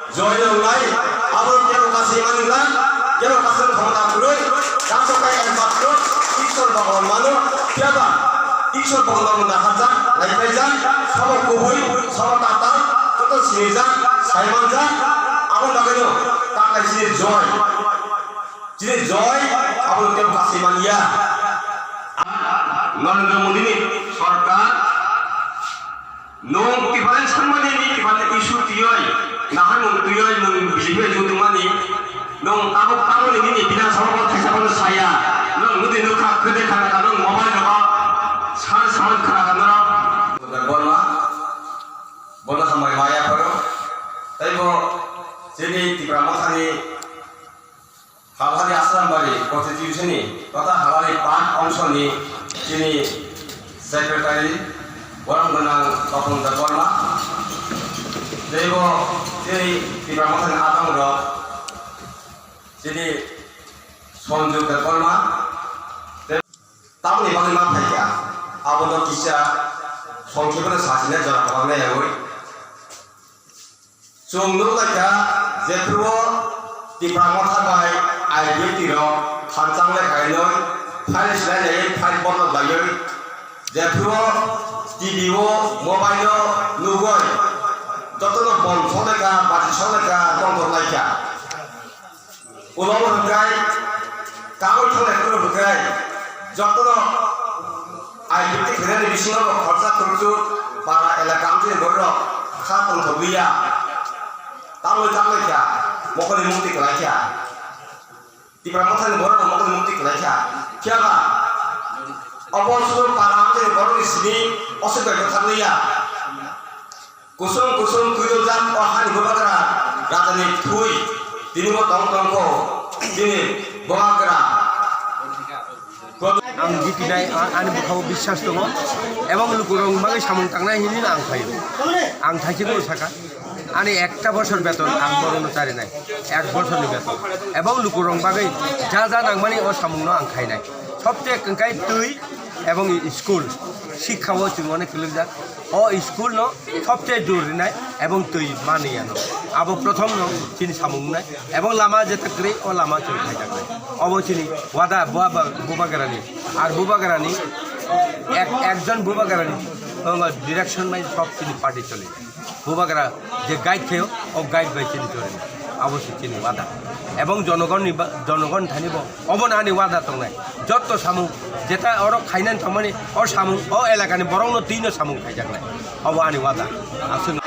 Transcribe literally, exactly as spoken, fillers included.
Joy wngnai, abo kebo kasui manwkla, kebo kasui khomota kwrwi, kaso khe ekmatro Ishwar Bhagwan mano, phiya ba Ishwar Bhagwan bo naharjak, naiphaijak, sabo kubui, sabo tatal, joto sinijak, saimanjak, abo bagwino takai chini joy. Chini joy, abo kebo kasui manya. Narendra Modi ni sorkar Nwng Tiprani sanmani ni Tiprani issue twiwi, naharmung twiwi nwng B J P bai jotongmani, nwng tabuk tamoni nini Bidhan Sabha bo thaisa phano saya, nwng nudi nukha kwdwi khana ka nwng mobile rogo search samani khana ka norok. Borma, bono hambai maya pharo, tei bo chini Tipra Mothani Halhali Asrambari constituency ni totha halhali Park Council ni chini secretary borok gwnang Topon Debbarma. Teibo chini Tipra Mothani adong rok chini Sonju Debbarma. Tamoni bagwi ma phaikha, abono kisa songkhe bono sachina jora kwbang nai yawi. Chwng nuknaikha, jephru o Tipra Motha bai I P F T rok thansa wnglaikha hinwi, file swlaiwi, file bodol laiwi, jephru o T V o, mobile o nugwi, jotono bom soknaikha, bati soknaikha, tongthok laikha. Ulo bo hwnkhe, kagwi thanglai phuru hwnkhe, jotono I P F T khainani bisingo bo khoroksa khoroksa para elaka amchaini bororok kha tongthokliya. Tamwi tamlaikha, mokolni mukti kwlaikha. Tipra Mothani bororok mokolni mukti kwlaikha. Phiyaba, obo sudo para amchaini borokni simi oswk bai bwtharliya. Kusung kusung twidoljak o hani bubagra rajani thwi tini bo tong tongkho bini bubagra. Ang jitinai, a-, ani bwkhao biswas tongo, ebong lukurokni bagwi samung tangnai hinwi ang phaio. Ang thaisingno saka, ani ekta bosor beton ang borokno charinai, ek bosorni beton, ebong lukurokni bagwi ja ja nangmani o samungno ang khainai. Sobse hwnkhe twi ebong school, sikha o chwng onek kwlwkjak. O school no sobse jor rinai ebong twi manwi ano. Abo prothom no chini samung wngnai. Ebong lama jeta kwrwi o lama chwng khaijaknai. Obo chini wada buba-, bubagrani. Ar bubagrani ek-, ekjon bubagrani, o, direction bai sob chini party choli. Bubagra je guide khaio, o guide bai chini choli. Abo se chini wada. Ebong jonogonni ba-, jonogon thani bo obono ani wada tongnai. Jotto samung, jeta oro khainani tongmani, o samung, o elakani borokno twino samung khaijaknai. Obo ani wada. Aswk.